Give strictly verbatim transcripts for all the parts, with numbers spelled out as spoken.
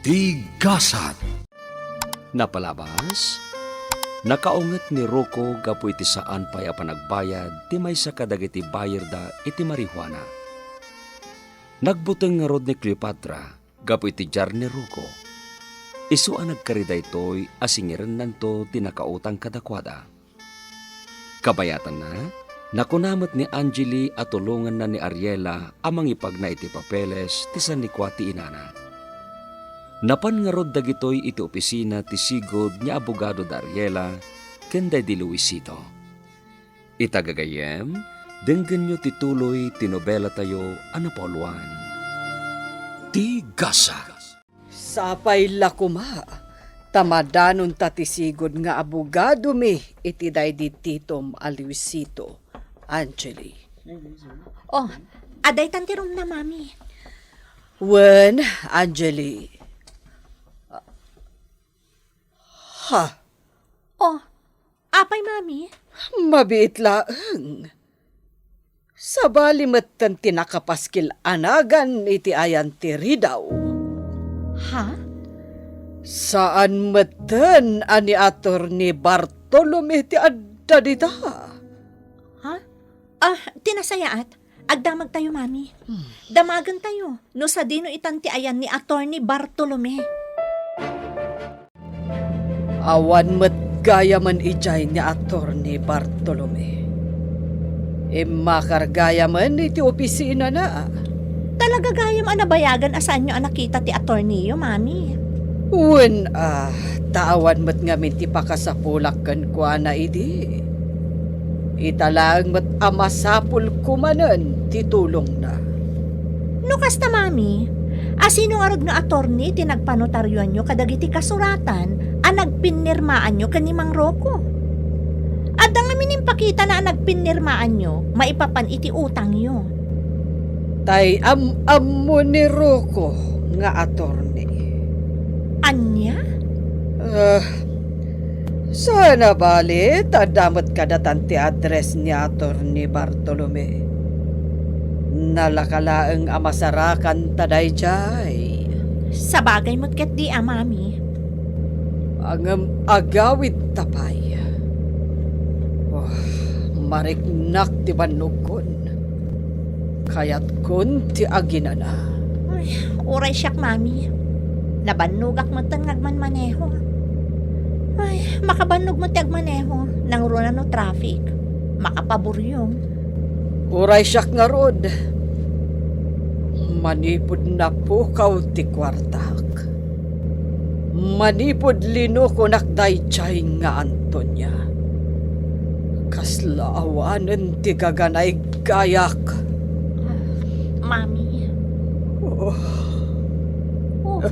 Ti gasat. Napalabas, nakaunget ni Rocco gapu iti saan pay a panagbayad ti maysa kadagiti buyerda iti marijuana. Nagbuteng ngarud ni Cleopatra gapu iti diar ni Rocco. Isu a nagkari daytoy a singirennanto ti nakautang kadakuada. Kabayatanna, nakuna met ni Angeli a tulonganna ni Ariela a mangipagna iti papeles ti sannikua ti inana. Napan ngarud dagitoy iti opisina ti sigud nga abogado da Ariela ken daydi Luisito. Ita gagayyem, denggenyo ti tuloy ti nobelatayo a napauluan. Ti gasa. Sapay la koma, ta madanonta ti sigud nga abogadomi iti daydi titom a Luisito, Angeli. Oh, adaytan ti roomna, Mami. Wen, Angeli. Ha? Oh, apay, Mami? Mabiit laeng. Sabali metten ti nakapaskil a nagan iti ayan ti ridaw. Ha? Saan metten a ni Attorney Bartolome ti adda dita. Ha? Ah, ti nasayaat, agdamagtayo, Mami. Hmm. Damagentayo no sadino itan ti ayan ni Attorney Bartolome. Awan met gayamen idiay ni Attorney Bartolome. Immakar gayamen iti opisinana. Talaga gayam a nabayagan a saanyo a nakita ti attorneyyo, Mami? Wen a, ta awan met ngamin ti pakasapulak kenkuana idi. Ita laeng met a masapulko manen ti tulongna. No kasta, Mami, asino ngarud nga attorney ti nagpanotarioanyo kadagiti kasuratan a nagpinnirmaanyo ken ni Mang Rocco? Adda ngamin impakitana a nagpinnirmaanyo maipapan iti utangyo. Tay am-ammo ni Rocco nga attorney. Ania? Ah, saan a bali, ta adda met kadatan ti address ni Attorney Bartolome. Nalaka laeng a masarakanta daydiay. Sabagay met ketdi a, Mami. Ngem agawidta pay. Wah, mariknak ti bannogkon. Kayatkon ti aginana. Ay, uray siak, Mami. Nabannogak metten nga agmanmaneho. Ay, makabannog met ti agmaneho. Nangruna no traffic. Makapaburyong. Uray siak ngarud. Manipud napukaw ti kuartak. Manipud linukonak daydiay nga Antonia. Kasla awanen ti gaganay gayak. Mami. Oh. Oh.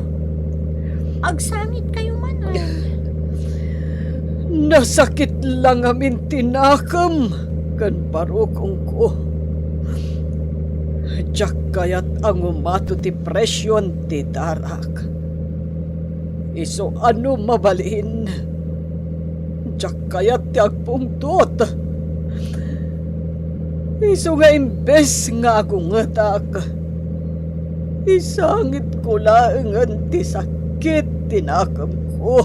Agsangit kayo man, ay. Nasakit la ngamin ti nakem ken barukongko. Diak kayat a ngumato ti presion ti darak. Isu a no mabalin, diak kayat ti agpungtot. Isu nga imbes nga agungetak, isangitko laengen ti sakit ti nakemko.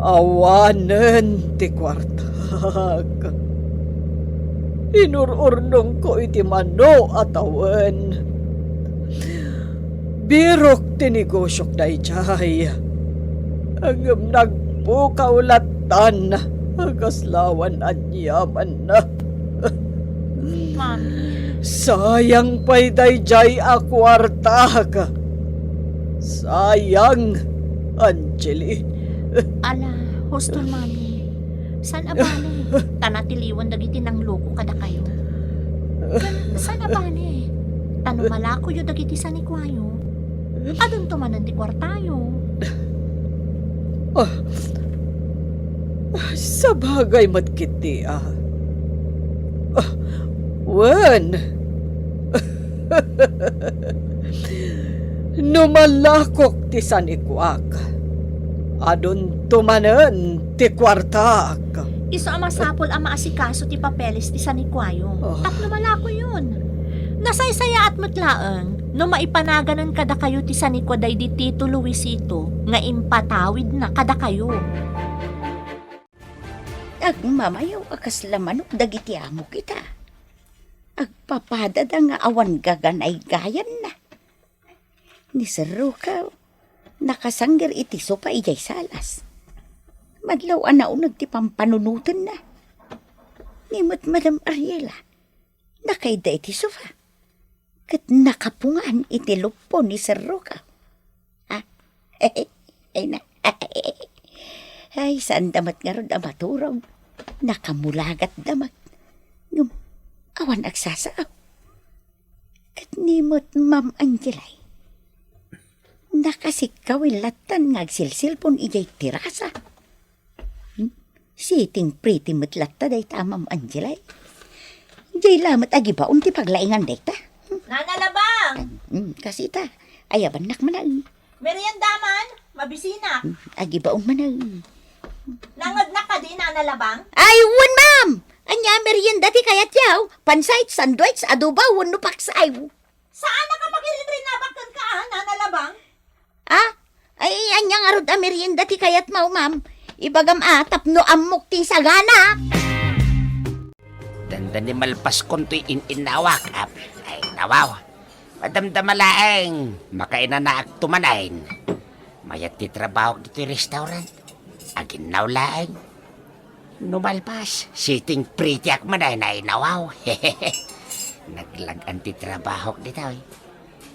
Awanen ti kuartak. Inur-urnongko iti mano a tawen. Birok ti negosiok daydiay. Ngem nagpukaw lattan a kasla awan aniamanna. Mami. Sayang pay daydiay a kuartak. Sayang, Angeli. Ala, huston, Mami. Saan a bale, ta natiliwan dagiti nangloko kadakayo. Ken saan a bale, ta no malakoyo dagiti sanikuayo, adunto manen ti kuartayo. Ah, sabagay met ketdi a. Ah, wen. No malakok ti sanikuak, adunto manen ti kuartak. Isu a masapul a maasikaso ti papeles ti sanikuayo. Oh. Tapno malakoyon. Nasaysayaat met laeng No maipanaganen kadakayo ti sanikua daydi Tito Luisito nga impatawidna kadakayo. Agmamayaw a kasla manok dagiti amok ita. Agpapadada nga awan gaganaygayanna. Ni Sir Roca, nakasangir iti sopa idiay salas. Madlaw a nauneg ti pampanunotenna. Ni met Madam Ariela, nakaidda iti sopa. Ket nakapungan iti luppo ni Sir Roca. Ha? Ay na. Ay, saanda met ngarud a maturog. Nakamulagatda met. Ngem, awan agsasao. Ket ni met Ma'am Angelay, nakasikkawil lattan nga agsilsilpon idiay terasa. Hmm? Sitting pretty met latta dayta a Ma'am Angelay. Diay la met agibaon ti paglaingan dayta. Hmm? Nana Labang! Hmm, kasita. Ayabannak manen. Merienda man, mabisinak. Hmm, agibaon manen. Nangegnak kadi, Nana Labang? Ay, wen, ma'am! Ania a merienda ti kayatyo? Pancit, sandwich, adobo, wenno paksiw? Saan a ka makirinrinabak kenka, a, Nana Labang? Ah? Ay, ania ngarud a merienda ti kayatmo, ma'am? Ibagam a, tapno ammok ti sagana. Dandani malpaskon toy in-innawak. Ap-, ay, nawaw. Madamdama laeng, makainanaak to manen. Mayat ti trabahok ditoy restaurant. Aginnaw laeng. No malpas, sitting pretty ak manen, ay nawaw. Naglag-an ti trabahok ditoy.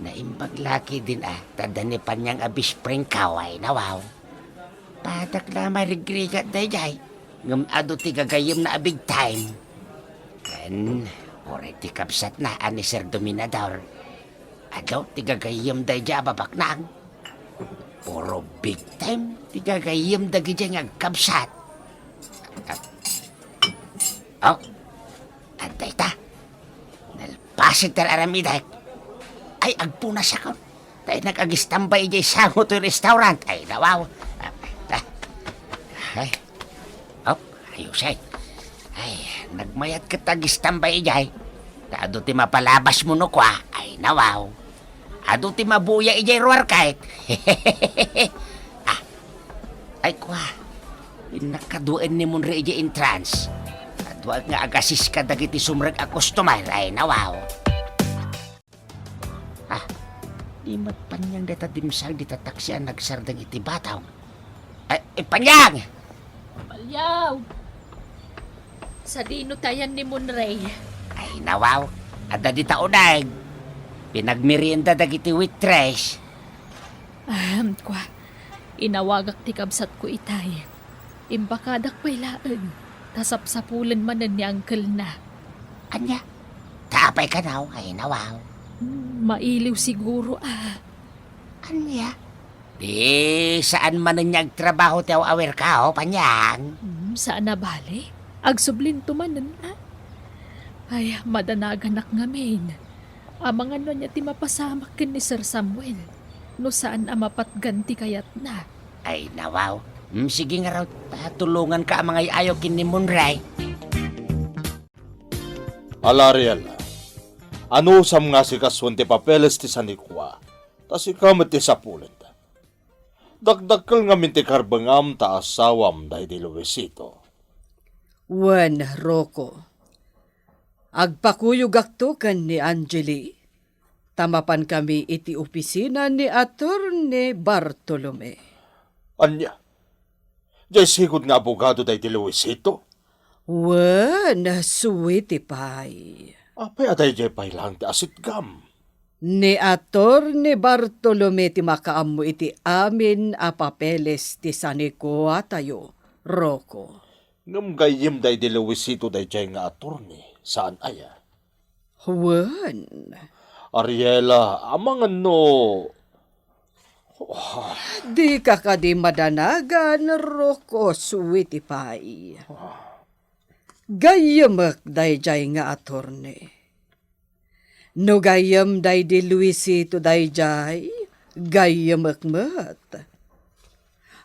Naimbag la ketdin a, ta adda ni Panyang a best friend ko, ay nawaw. Padak la marigrigat daydiay, ngem adu ti gagayyemna a big time. Ken, uray ti kabsatna a ni Sir Dominador, adu ti gagayyem daydiay a babaknang. Puro big time ti gagayyem dagidiay nga agkabsat. Oh, adda ita. Nalpasen ti ar-aramidek. Ay, agpunasakon. Ta innak agistambay idiay sango toy restaurant. Ay, nawaw. Ay, op, ayusen. Ay, nagmayat ket agistambay idiay. Ta adu ti mapalabasmo no kua. Ay, nawaw. Adu ti mabuya idiay ruar ket. Ah, ay, kua. Innak kaduen ni Monre idiay entrance. Kaduak nga agassis kadagiti sumrek a customer. Ay, nawaw. Ah, di met Panyang dayta dimsang dita taksi a nagsardeng iti batong. Ay, eh, Panyang! Baliaw! Sadino ti ayan ni Monre? Ay, nawaw. Adda dita uneg. Pinagmerienda dagiti waitress. Ahem, kua. Inawagak ti kabsatko itay. Imbakadak pay laeng, ta sapsapulen manen ni uncle-na. Ania? Ta apay kano? Ay, nawaw. Hmm, mailiw siguro, ah. Ania? Di, saan manen nga agtrabaho ti aw-awirko, Panyang? Hmm, saan a bale. Agsublin to manen, ah. Ay, madanaganak ngamin. Amangan no ania ti mapasamak ken ni Sir Samuel, no saan a mapatgan ti kayatna. Ay, nawaw. Hmm, sige ngarud, ta tulonganka a mangay-ayo ken ni Monre. Ala, Ariel, anusam nga asikasuen ti papeles ti sanikua, ta sika met ti sapulenda. Dakdakkel ngamin ti karbengam ta asawam daydi Luisito. Wen, Rocco. Agpakuyogakto ken ni Angeli, ta mapankami iti opisina ni Attorney Bartolome. Ania? Diay sigud nga abogado daydi Luisito? Wen, suiti pay. Apay a daydiay pay laeng ti asitgam? Ni Attorney Bartolome ti makaammo iti amin a papeles ti sanikuatayo, Rocco. Ngem gayyem daydi Luisito daydiay nga attorney, saan aya? Wen. Ariela, amangan no... Dika kadi madanagan, Rocco, suiti pay. Gayyemek daydiay nga attorney. No gayyem daydi Luisito daydiay, gayyemek met.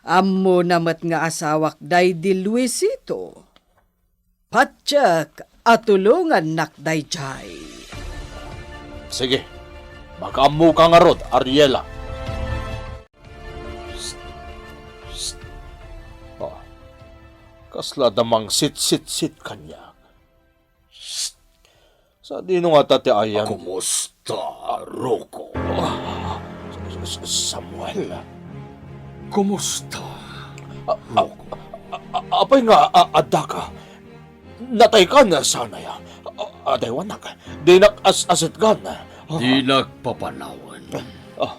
Ammona met nga asawak daydi Luisito. Patiek a tulongannak daydiay. Sige. Makaammoka ngarud, Ariela. Psst. Psst. Ah, kasla adda mangsitsitsit kaniak. Psst. Sadino ngata ti ayan? Kumusta, Rocco? Ah, S-, S-, Samuel. Kumusta, A-, a-, Rocco? A-, a-, apay nga a-, addaka? Nataykan, sanay a. A-, adaywanak. Dinak as-asetgan. Dinak papanawen. Ah.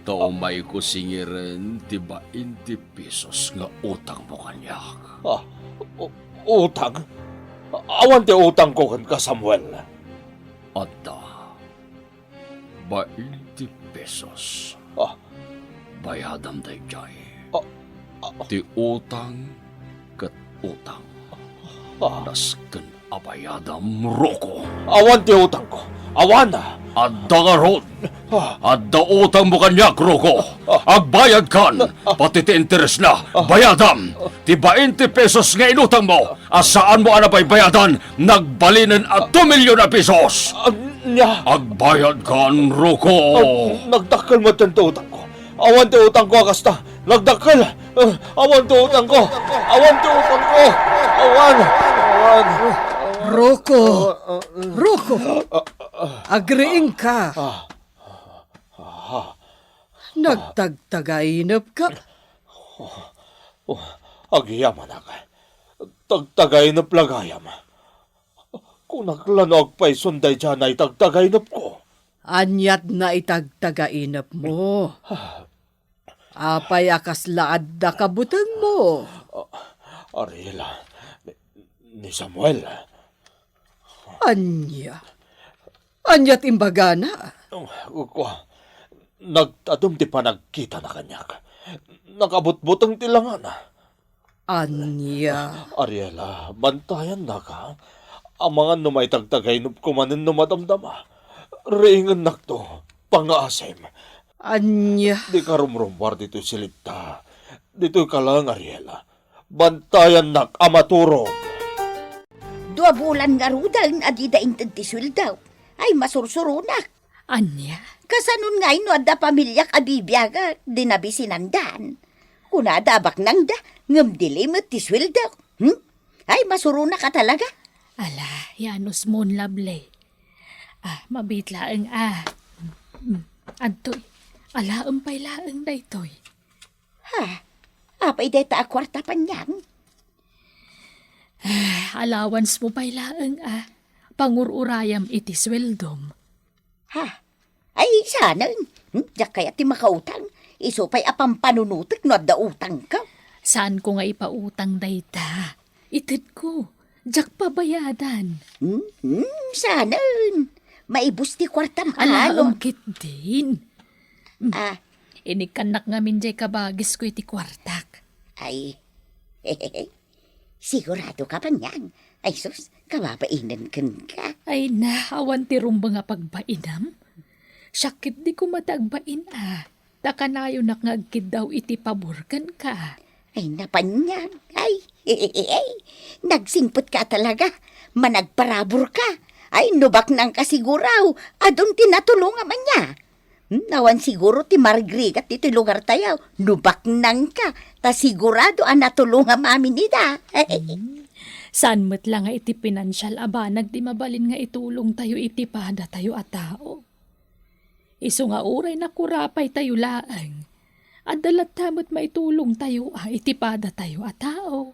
Ta umayko singiren ti bainte pesos nga utangmo kaniak. Ah, u-, utang? Awan ti utangko kenka, Samuel. Adda. Bainte pesos. Ah. Bayadam daydiay. Ah, ah. Ti utang ket utang. Ah. Nasken a bayadam, Rocco. Awan ti utangko. Awan. Adda ngarud. Ah. Adda utangmo kaniak, Rocco. Ah. Agbayadkan. Ah. Pati ti interesna. Ah. Bayadam. Ti bainte pesos nga inutangmo a saanmo a nabaybayadan, nagbalinen a two million a pesos. Ania? Agbayadkan, Rocco. Ah, nagdakkel met ti utangko. Awan ti utangko a kasta. Nagdakkel. Ah, awan ti utangko. Awan ti utangko. Awan. Awan. Rocco. Ah, ah, ah. Rocco. Ah, ah, ah. Agriingka. Ah. Ah. Nagtagtagainepka. Oh, agyamanak. Tagtagainep la gayam. Kunak la no agpayson daydiay a naitagtagainepko. Aniat naitagtagainepmo? Apay a kasla adda kabutengmo? Ah, Ariela, ni, ni Samuel. Ania? Ania ti imbagana? Kua, nagtadem ti panagkitana kaniak. Nakabutbuteng ti langana. Ania? Ariela, bantayannaka. Amangan no maitagtagainepko manen no madamdama. Riingennakto, pangngaasim. Ania? Dika rumrummuar ditoy silipta. Ditoyka laeng, Ariela. Bantayannak a maturog. Dua bulan ngaruden a dida inted ti sueldo. Ay, masursuronak. Ania? Kasanon ngay no adda pamiliak a bibiagak, di nabisinandan. Kunada a baknangda, ngem dili met ti sueldok. Hmm? Ay, masuronak a talaga. Ala, yanusmon, Lovely. Ah, mabiit laeng, ah. Mm, adtoy. Alaem pay laeng daytoy. Ha? Apay dayta a kuarta, Panyang? Ah, allowance mo pay laeng, ah. Pangur-urayam iti sueldom. Ha? Ay, saan? Hmm? Diak kayat ti makautang. Isu pay a pampanunotek no adda utangko. Saanko nga ipautang dayta. Itedko. Diak pabayadan. Hmm? Hmm? Saan? Maibus ti kuartam, ano? Alaem ketdin. Hmm. Ah. Inikkannak ngamin diay kabagisko iti kuartak. Ay. Sigurado ka, Panyang? Ay sus, kababainen kenka. Ay na, awan ti rumbeng a pagbainam. Siak ketdi koma ti agbain a. Ta kanayonak nga agkiddaw iti pabor kenka. Ay na, Panyang. Ay, nagsingpet ka talaga. Managparabur ka. Ay, no baknang ka siguro, adun ti natulongam ania. Hmm, awan siguro ti marigrigat ditoy lugartayo no baknang ka, ta sigurado a natulongam amin ida. Hmm. Saan met la nga iti pinansial a banag ti mabalin nga itulongtayo iti padatayo a tao. Isu nga uray nakurapaytayo laeng, adda latta met maitulongtayo a iti padatayo a tao.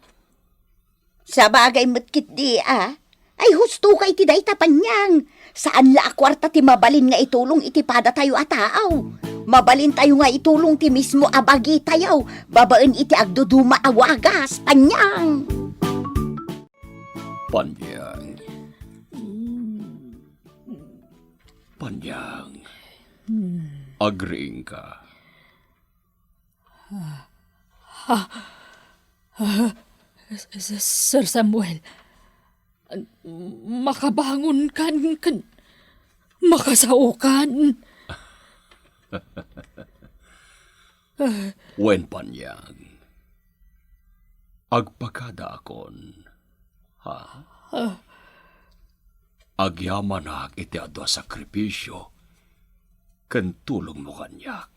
Sabagay met ketdi a. Ay, husto ka iti dayta, Panyang. Saan la a kuarta ti mabalin nga itulong iti padatayo a tao. Mabalintayo nga itulong ti mismo a bagitayo babaen iti agduduma a wagas, Panyang. Panyang. Panyang. Agriingka. Ah, ah, Sir Samuel, makabangonkan ken makasaokan. Wen, Panyang, agpakadaakon. Ha? Ah. Agyamanak iti adu a sakripisio ken tulongmo kaniak.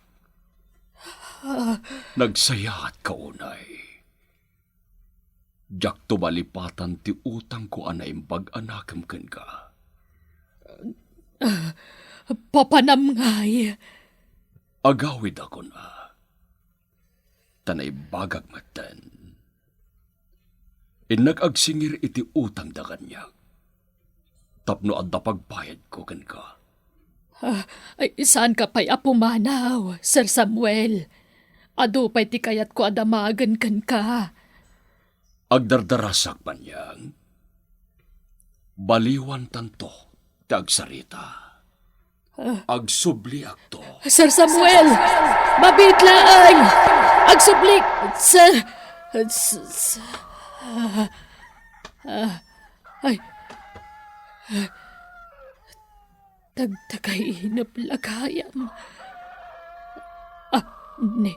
Ah. Nagsayaatka unay. Diakto malipatan ti utangko a naimbag a nakem kenka. Ah, papanam ngay. Agawidakon a. Ta naimbagak metten. Innak agsingir iti utangda kaniak tapno adda pagbayadko kenka. Ah, ay, saanka pay a pumanaw, Sir Samuel. Adu pay ti kayatko a damagen kenka. Agdardarasak, Panyang. Baliwantanto ti agsarita. Ah. Agsubliakto. Sir Samuel! Mabiit laeng! Agsubli! Sir! S-, s-, ah, ah, ay. Tagtagainep la gayam. Ah, ni.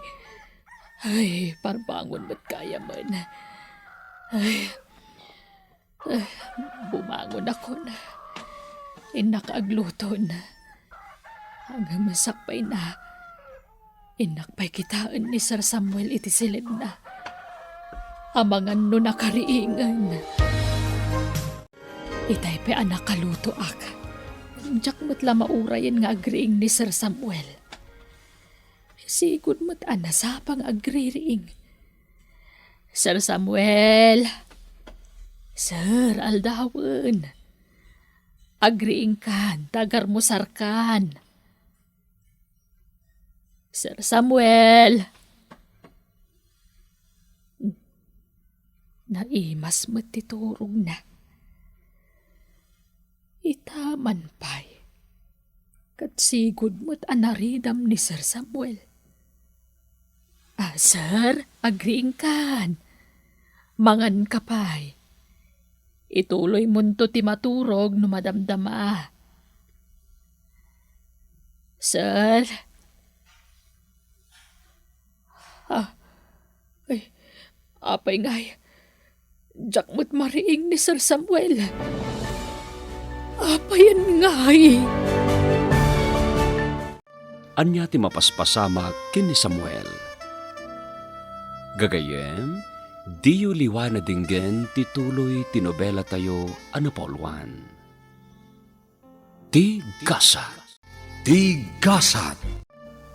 Ay, parbangon met gayam. Ay. Ah, bumangon akon. Innak agluton. Ngem sakbayna, innak pay kitaen ni Sir Samuel iti siledna. Amangan no nakariingen. Itay pay a nakalutoak. Diak met la maurayen nga agriing ni Sir Samuel. Sigud met a nasapa nga agririing. Sir Samuel! Sir, aldawen! Agriingkan, ta agarmusarkan. Sir Samuel! Naimas met ti turogna. Ita man pay. Ket sigud met a naridam ni Sir Samuel. Ah, sir, agriingkan. Manganka pay. Ituloymonto ti maturog no madamdama. Sir? Ah, ay, apay ngay? Diak met mariing ni Sir Samuel. Apayen ngay? Ania ti mapaspasamak ken ni Samuel? Gagayyem, diyo liwan a denggen ti tuloy ti nobelatayo a napauluan. Ti Gasat. Ti Gasat.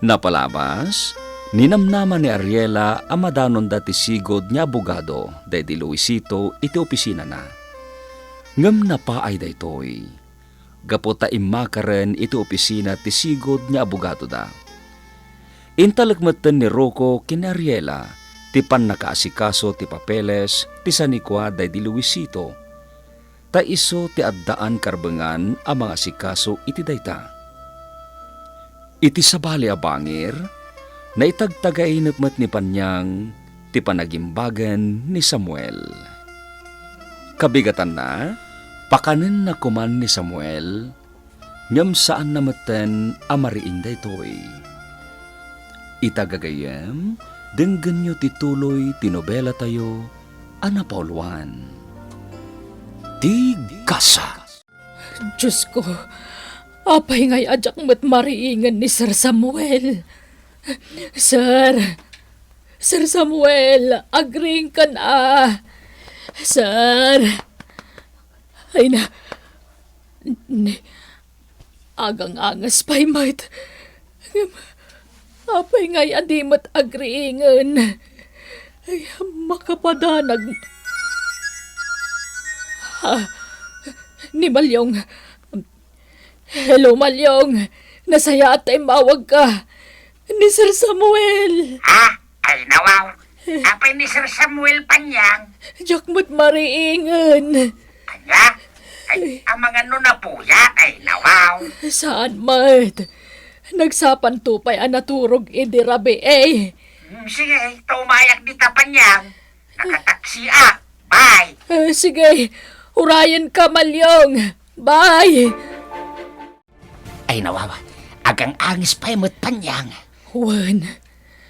Napalabas, ninamnama ni Ariela a madanonda ti sigud nga abogado daydi Luisito iti opisinana. Ngem napaay daytoy, gapu ta immakaren iti opisina ti sigud nga abogadoda. Intalek metten ni Rocco ken ni Ariela ti pannakaasikaso ti papeles ti sanikua daydi Luisito, ta isu ti addaan karbengan a mangasikaso iti dayta. Iti sabali a bangir, naitagtagainep met ni Panyang ti panagimbagen ni Samuel. Kabigatanna, pakanenna koman ni Samuel, ngem saanna metten a mariing daytoy. Ita gagayyem, denggenyo ti tuloy ti nobelatayo a napauluan. Ti Gasat. Diosko, apay ngay a diak met mariingen ni Sir Samuel? Sir! Sir Samuel! Agriingkan a! Sir! Ay na, ni, agang-anges pay met. Ngem, apay ngay a di met agriingen? Ay, makapadanag. Ah, ni Malyong. Hello, Malyong. Nasayaat ta immawagka. Ni Sir Samuel. Ah, ay, nawaw. Apay ni Sir Samuel, Panyang? Diak met mariingen. Ania? Ay, amangan no napuyat, ay, nawaw. Saan met? Nagsapanto pay a naturog idi rabii, eh. Hmm, sige, ta umayak dita, Panyang. Nakataksiak. Bye. Eh, sige, urayenka, Malyong. Bye. Ay, nawawa. Agang-anges pay met, Panyang. Wen,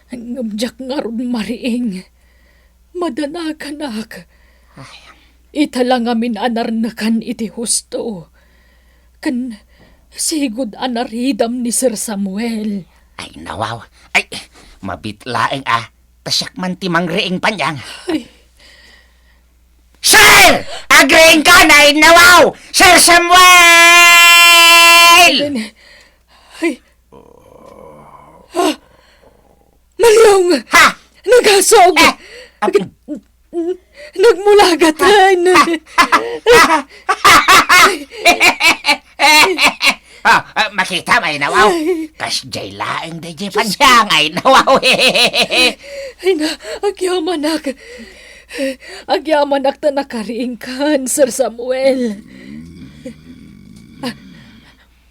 ngem diak ngarud mariing. Madanaganak. Ay. Ita la ngamin a narnekan iti husto. Ken Sigud a naridam ni Sir Samuel. Ay, nawaw. Ay, mabiit laeng a. Ta siak man ti mangriing, Panyang. Ay. Sir! Agriingkan, ay, nawaw! Sir Samuel! Ay, ay. Ah, Malyong! Ha? Nagasog! Eh, ap- Nagmulagatan! Ah, ah, makita, ay, nawaw. Ay. Kasdiay laeng daydiay Panyang, ay, nawaw. Ay na, agyamanak. Agyamanak ta nakariingkan, Sir Samuel. Ah,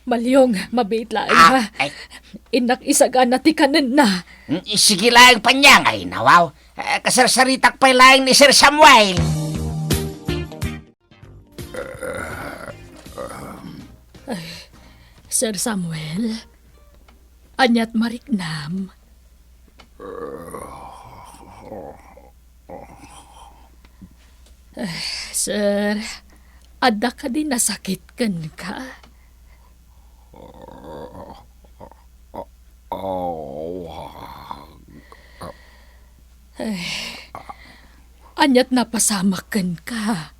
Malyong, mabiit laeng, ha? Ay. Innak isagana ti kanenna. Mm, sige laeng, Panyang, ay, nawaw. Eh, kasarsaritak pay laeng ni Sir Samuel. Ay, Sir Samuel, aniat mariknam? Eh, sir, adda kadi nasakit kenka? Eh, aniat napasamak kenka?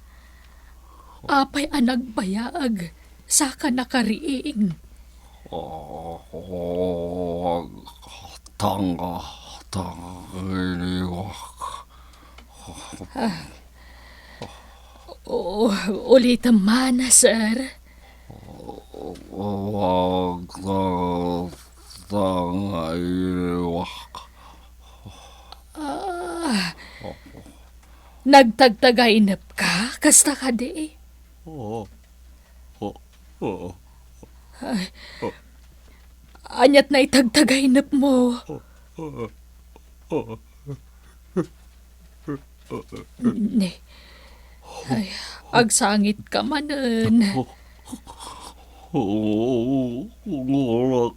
Apay a nagbayag, saka nakariing? Tanga, tanga, iniwak. Ah. O, ulitem man, sir. Tanga, tanga, iniwak. Ah. Nagtagtagainep ka? Kasta kadi? Oo. Oo. Oo. Ay. Oh. Aniat na itagtagainep mo? Oh. Oh. Oh. Ne. Ay, agsangit ka manen. Oh. Oh. Oh.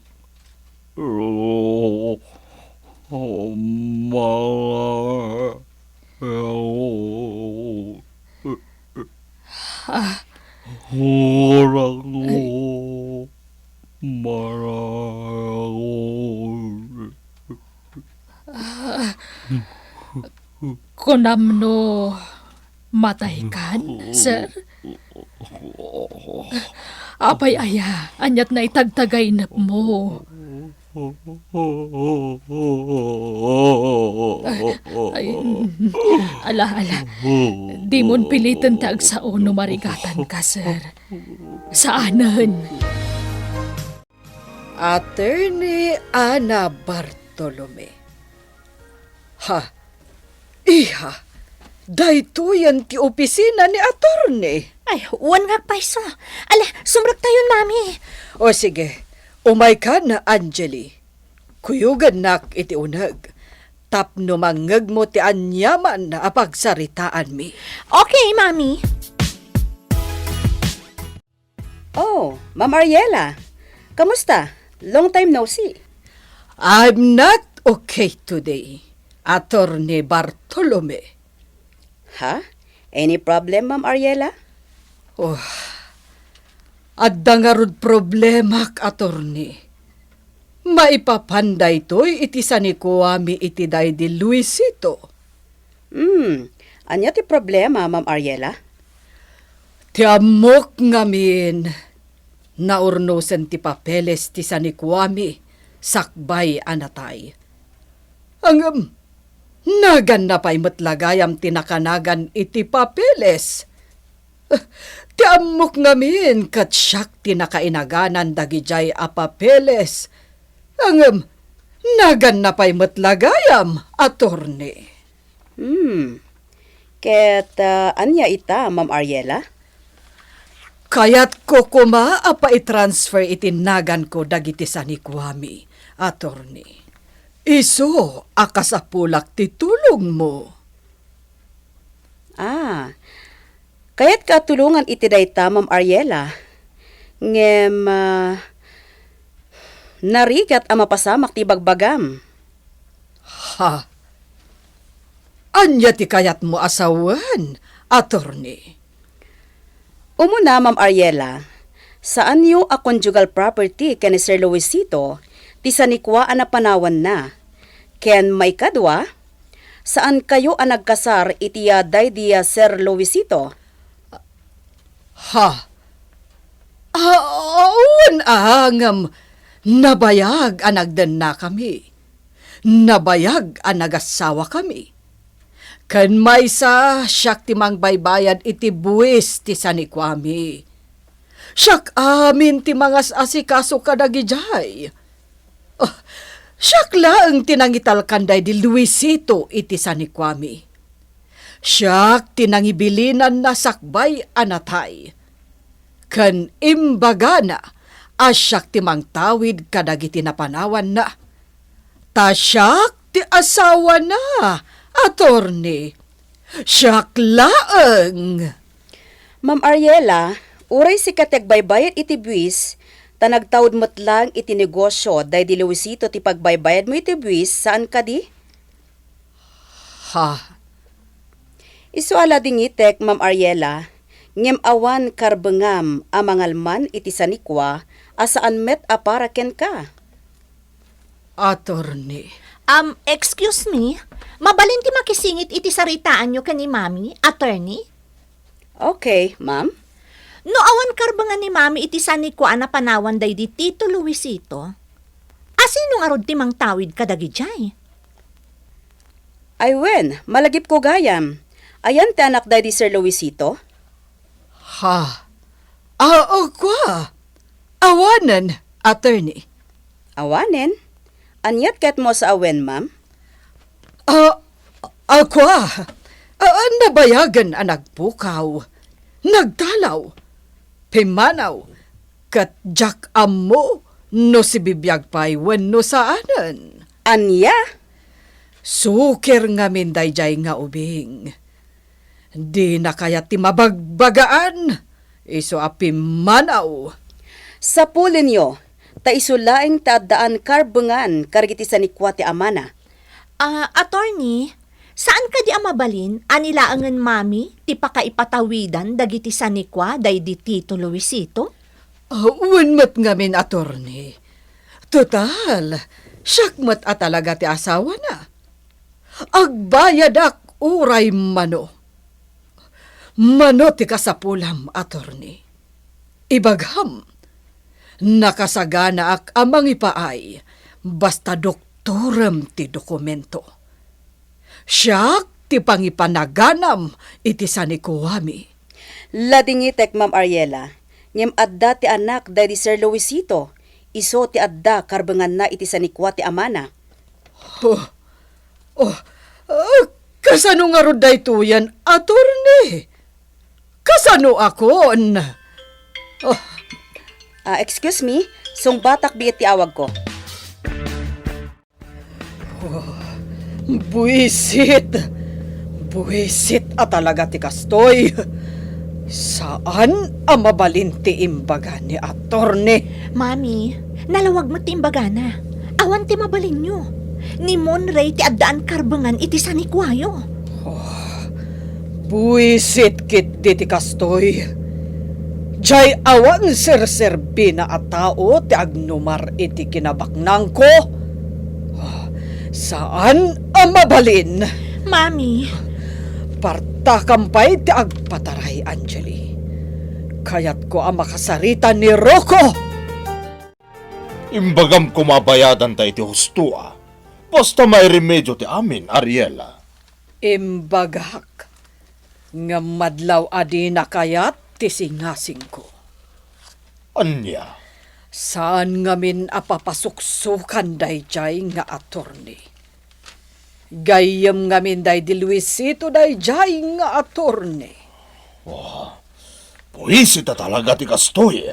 Oh. Mara. Ah. Ay. Marayaw. Ah. Kunam no mataykan, sir? Apay aya, aniat na itagtagainep mo? Ay, ala, ala. Dimon piliten ti agsao no marigatan ka, sir. Saanen. Attorney Ana Bartolome. Ha, Iha, daytoyen ti opisina ni Attorney. Ay, wen nga payso. Ala, sumrektayon, Mami. O sige, umaykan, Angeli. Kuyogennak iti uneg tapno mangngegmo ti aniaman a pagsaritaanmi. Okay, Mami. Oh, Ma'am Ariela. Kamusta? Long time no see. I'm not okay today, Attorney Bartolome. Ha? Any problem, Ma'am Ariela? Oh, adda ngarud problemak, Attorney. Maipapan daytoy iti sanikuami iti daydi Luisito. Hmm, ania ti problema, Ma'am Ariela? Ti ammok ngamin, naurnosen ti papeles ti sanikuami sakbay a natay. Ngem, naganna pay met la gayam ti nakanagan iti papeles. Ti ammok ngamin ket siak ti nakainaganan dagidiay a papeles. Ngem, naganna pay met la gayam, Attorney. Hmm. Ket, ah, ania ita, Ma'am Ariela? Kayatko koma a paitransfer iti naganko dagiti sanikuami, Attorney. Isu a kasapulak ti tulongmo. Ah, kayatka a tulongan iti dayta, Ma'am Ariela. Ngem, ah, narigat a mapasamak ti ibagbagam. Ha? Ania ti kayatmo a sawen, Attorney? Umuna, Ma'am Ariela, Saanyo a conjugal property ken ni Sir Luisito ti sanikua a napanawanna. Ken maikadua, saankayo a nagkasar iti yaday di a Sir Luisito. Ha? Ah, wen a, ngem nabayag a nagdennakami. Nabayag a nagasawakami. Ken maysa, siak ti mangbaybayad iti buis ti sanikuami. Siak amin ti mangas-asikaso kadagijay. Ah, siak laeng ti nangitalkan daydi Luisito iti sanikuami. Siak ti nangibilinanna sakbay a natay. Ken imbagana a siak ti mangtawid kadagiti napanawanna. Ta siak ti asawana, attorney. Siak laeng. Ma'am Ariela, uray sika ti agbaybayad iti buis, ta nagtaud met laeng iti negosio daydi Luisito ti pagbaybayadmo iti buis, saan kadi? Ha? Isu a ladingitek, Ma'am Ariela, ngem awan karbengam a mangalman iti sanikua a saan met a para kenka. Attorney. Um, excuse me, mabalin ti makisingit iti saritaanyo ken ni Mami, attorney? Okay, ma'am. No awan karbengan ni Mami iti sanikua a napanawan daydi Tito Luisito, asino ngarud ti mangtawid kadagijay? Ay wen, malagipko gayam. Ayan ti anak daydi Sir Luisito? Ha? Ah, o, kua. Awanen, attorney. Awanen? Aniat ket mo sa awen, ma'am? Ah, ah, kua. Ah, nabayagen a nagpukaw. Nagdalaw. Pimmanaw. Ket diak ammo no sibibiag pay wenno saanen. Ania? Sukir ngamin daydiay nga ubing. Dina kayat ti mabagbagaan, isu a pimmanaw. Sapulenyo, ta isu laeng ti addaan karbengan kadagiti sanikua ti amana. Ah, attorney, saan kadi a mabalin a ni laengen Mami ti pakaipatawidan dagiti sanikua daydi Tito Luisito? Ah, wen met ngamin, attorney. Total, siak met a talaga ti asawana. Agbayadak uray mano. Mano ti kasapulam, attorney. Ibagam, nakasaganaak a mangipaay, basta doktorem ti dokumento. Siak ti pangipanaganam iti sanikuami. Ladingitek, Ma'am Ariela, ngem adda ti anak daydi Sir Luisito, isu ti adda karbenganna iti sanikua ti amana. Oh, oh, ah, kasano ngarud daytoyen, attorney? Kasanoakon? Oh. Ah, excuse me, sungbatak biit ti awagko. Oh, buisit! Buisit a talaga ti kastoy! Saan a mabalin ti imbaga ni attorney. Mami, nalawag met ti imbagana. Awan ti mabalinyo. Ni Monray ti addaan karbengan iti sanikuayo. Oh, buisit ketdi ti kastoy. Diay awan serserbina a tao ti agnumar iti kinabaknangko. Oh, saan a mabalin. Mami. Partakam pay ti agpataray, Angeli. Kayatko a makasarita ni Rocco. Imbagam koma a bayadanta iti husto a. Basta mairemedio ti amin, Ariela. Imbagak nga madlaw a dina kayat ti singasingko. Ania? Saan ngamin a papasuksokan daydiay nga attorney. Gayyem ngamin daydi Luisito daydiay nga attorney. Oh, buisit a talaga ti kastoy.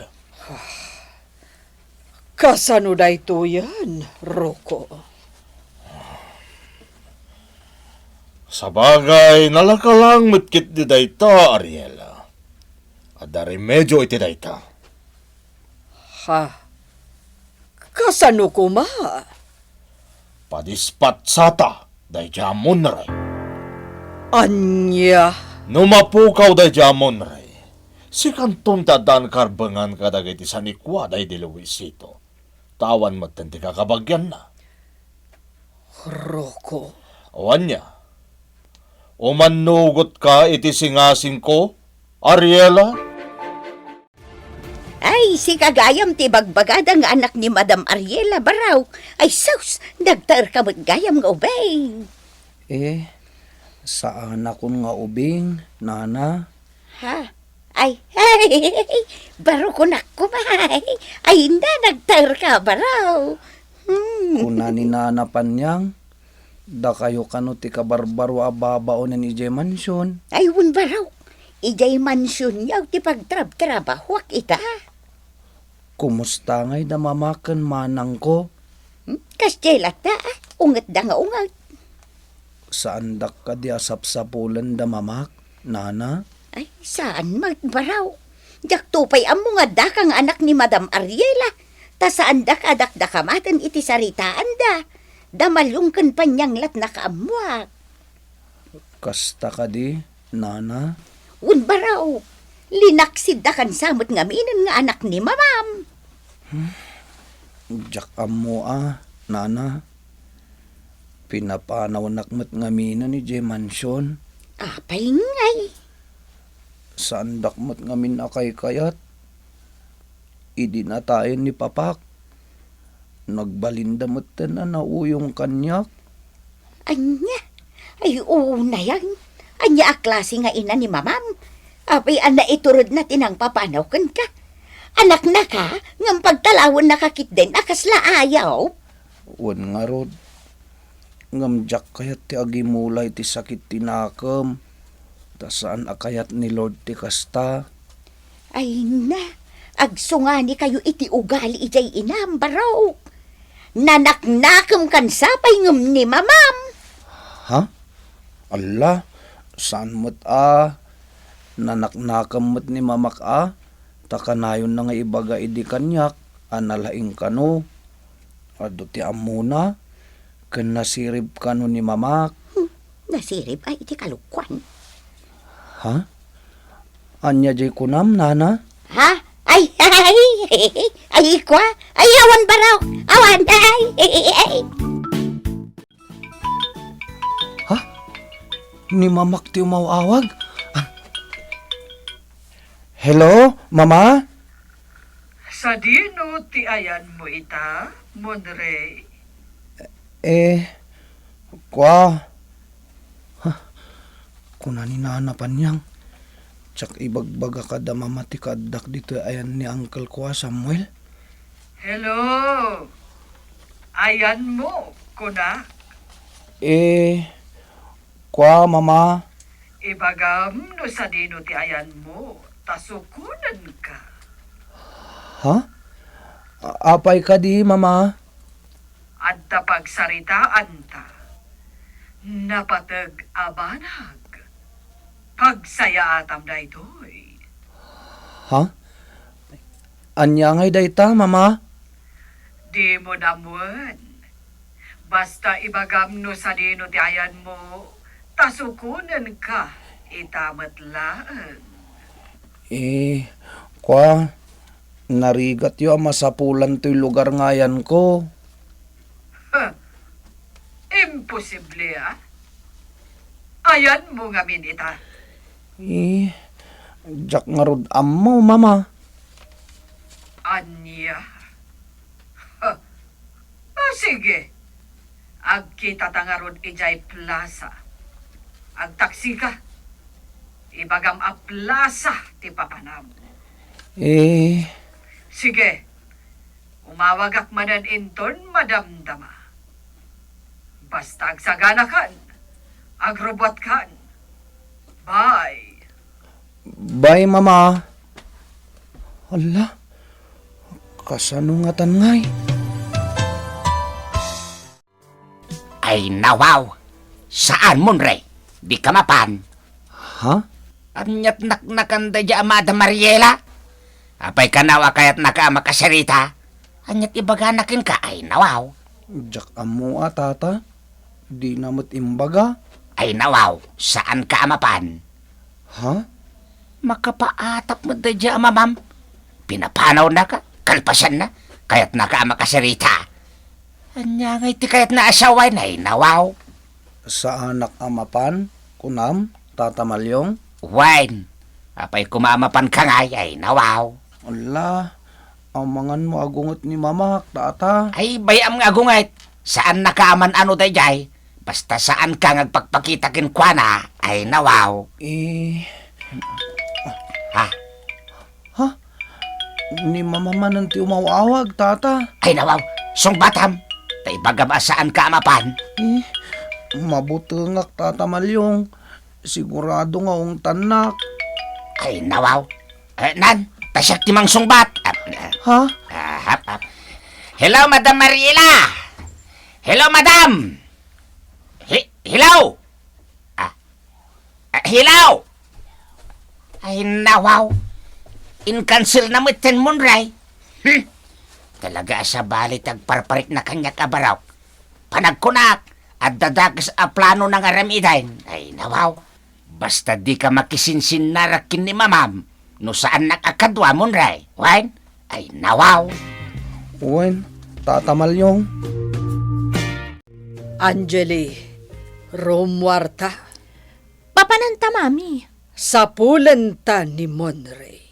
Kasano daytoyen, Rocco? Sabagay, nalakalang met ketdi dayta, Ariela. Adda remedio iti dayta. Ha? Kasano koma? Padispatsata daydiay a Monray. Ania? No mapukaw daydiay a Monray, Sikanton ti addaan karbengan kadagiti sanikuada idi Luisito. Ta awan metten ti kakabagianna. Roko. Wen aya, umannugotka iti singasingko, Ariela? Ay, sika gayam ti ibagbagada nga anak ni Madam Ariela, Baraw. Ay, sus, nagtaerka met gayam nga ubing. Eh, saanakon nga ubing, nana. Ha? Ay, ay, Baraw, kunak koma. Ay, na, nagtaerka, Baraw. Hmm. Kuna ni Nana Panyang, dakayo kano ti kabarbaro a babaonen idiay mansion? Ay, wen, Baraw. Idiay mansionyo ti pagtrabtrabahuak ita. Kumusta ngay da mama ken manangko? Hmm? Kasdiay latta, ah. Ungetda nga unget. Saandak kadi a sapsapulen da mamak, nana? Ay, saan met, Baraw. Diakto pay ammo nga addaka nga anak ni Madam Ariela. Ta saandak a dakdakamaten iti saritaanda. Da Malyong ken Panyang lat nakaammuak. Kasta kadi, nana? Wen, Baraw, linaksidda kansa met ngaminen nga anak ni mamam. Hmm? Diak ammo a, nana. Pinapanawnak met ngaminen idiay mansion. Apay ngay? Saandak met ngamin a kaykayat. Idi natayen ni papak, nagbalinda metten a nauyong kaniak. Ania? Ay, unayan. Ania a klase nga ina ni mamam? Apay a naituredna ti nangpapanaw kenka? Anaknaka, ngem pagtalawennaka ketdin a kasla ayaw? Wen ngarud, ngem diak kayat ti agimula iti sakit ti nakem, ta saan a kayat ni Lord ti kasta. Ay na, agsunganikayo iti ugali idiay inam, Baraw. Nanaknakem kansa pay ngem ni mamam. Ha? Alla, saan met a, nanaknakem met ni mamak a, ta kanayonna nga ibaga idi kaniak a nalaing kano. Adu ti ammona, ken nasirib kano ni mamak. Hmm, nasirib ay iti kalokuan. Ha? Ania jay kunam, nana? Ha? Ay, ay, ay, ay, kua? Ay, awan, Baraw. Awan, ay, ay, ay. Ha? Ni mamak ti umaw-awag? Ah. Hello, mama? Sadino ti ayanmo ita, Monrey? Eh, kua. Ha? Kuna ni Nana Panyang, diak ibagbaga kada mama ti kaaddak ditoy ayan ni Uncle ko a Samuel. Hello. Ayanmo, kuna? Eh, kua, mama. Ibagam no sadino ti ayanmo, ta sukonenka. Ha? A-, apay kadi, mama? Adda pagsaritaanta. Napateg a banag. Pagsayaatam daytoy. Ha? Ania ngay dayta, mama? Dimo ammoen. Basta ibagam no sadino ti ayanmo, ta sukonenka ita met laeng. Eh, kua, narigatyo a masapulan toy lugar nga ayanko. Huh. Imposible, a? Ayanmo ngamin ita. Eh, diak ngarud ammo, mama. Ania? Huh. Ah, sige. Agkitata ngarud idiay plaza. Agtaksika. Ibagam a plaza ti papanam. Eh. Sige. Umawagak manen inton madamdama. Basta agsaganakan, agrubbuatkan. Bye. Bye, mama. Hala, kasano ngatan ngay? Ay, nawaw! Saan, Monrey? Dika mapan? Ha? Ania't naknakan daydiay a Madam Ariela? Apay kano a kayatnaka a makasarita? Ania't ibagana kenka? Ay, nawaw! Diak ammo a, tata. Dina met imbaga. Ay, nawaw! Saanka a mapan? Ha? Makapaatap met daydiay a mamam. Pinapanawnaka, kalpasanna, kayatnaka a makasirita. Ania ngay ti kayatna a sawen, ay nawaw? Saanak a mapan, kunam, Tata Malyong? Wen, apay koma a mapanka ngay, ay nawaw? Ala, amangan mo agunget ni mamak, Tata. Ay, bay-am nga agunget. Saannaka a man-ano daydiay. Basta saanka nga agpakpakita kenkuana, ay nawaw? Eh, Ha? Ha? Ni mama manen ti umaw-awag, Tata. Ay, nawaw, sungbatam. Ta ibagam a saanka a mapan. Eh, mabutengak, Tata Malyong. Sigurado nga ungtannak. Ay, nawaw. Eh, nan, ta siak ti mangsungbat. Ah, ah, Ha? ah, hap, hap. Hello, Madam Mariela. Hello, Madam. He-, hello. Ah, ah, hello. Ay, nawaw. Inkanselna met ti Monray. Hmm. Talaga a sabali ti agparparikna kaniak a barok. Panagkunak, adda dakes a planona nga aramiden. Ay, nawaw. Basta dika makisinsinnarak ken ni mamam, no saannak a kadua, Monray. Wen? Ay, nawaw. Wen, Tata Malyong. Angeli, rummuarta. Papananta, Mami? Sapulenta ni Monray.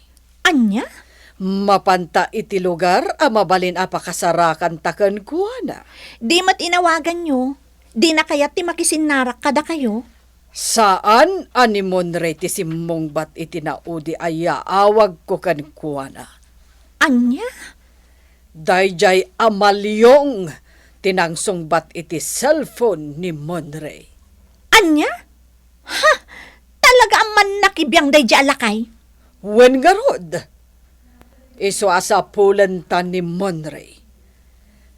Ania? Mapanta iti lugar a mabalin a pakasarakanta kenkuana. Di met inawaganyo. Dina kayat ti makisinnarak kadakayo? Saan a ni Monray ti simmungbat iti naudi a yaawagko kenkuana. Ania? Daydiay a Malyong ti nangsungbat iti cellphone ni Monray. Ania? Ha! Talaga a mannakibiang daydiay a lakay? Wen ngarud, isu a sapulenta ni Monray.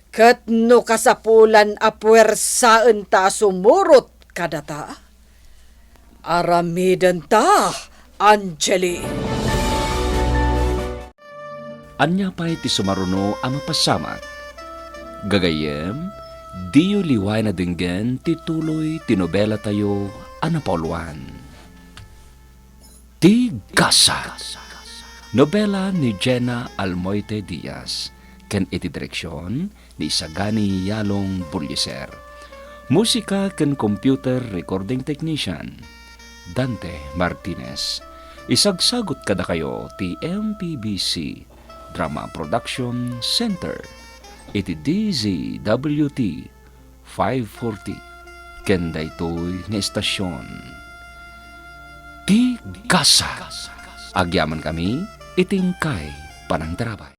Ket no kasapulan a puersaenta a sumurot kadata, aramidenta, Angeli. Ania pay ti sumaruno a mapasamak? Gagayyem, diyo liwayan a denggen ti tuloy ti nobelatayo a napauluan. Ti Gasa. Nobela ni Jena Almoite Diaz, ken iti direksion ni Isagani Yalong Bullieser. Musika ken computer recording technician, Dante Martinez. Isagsagut kadakayo ti M P B C Drama Production Center iti D Z W T five forty, ken daytoy nga estasion, Ti Gasa. Agyamankami iti inkay panangtarabay.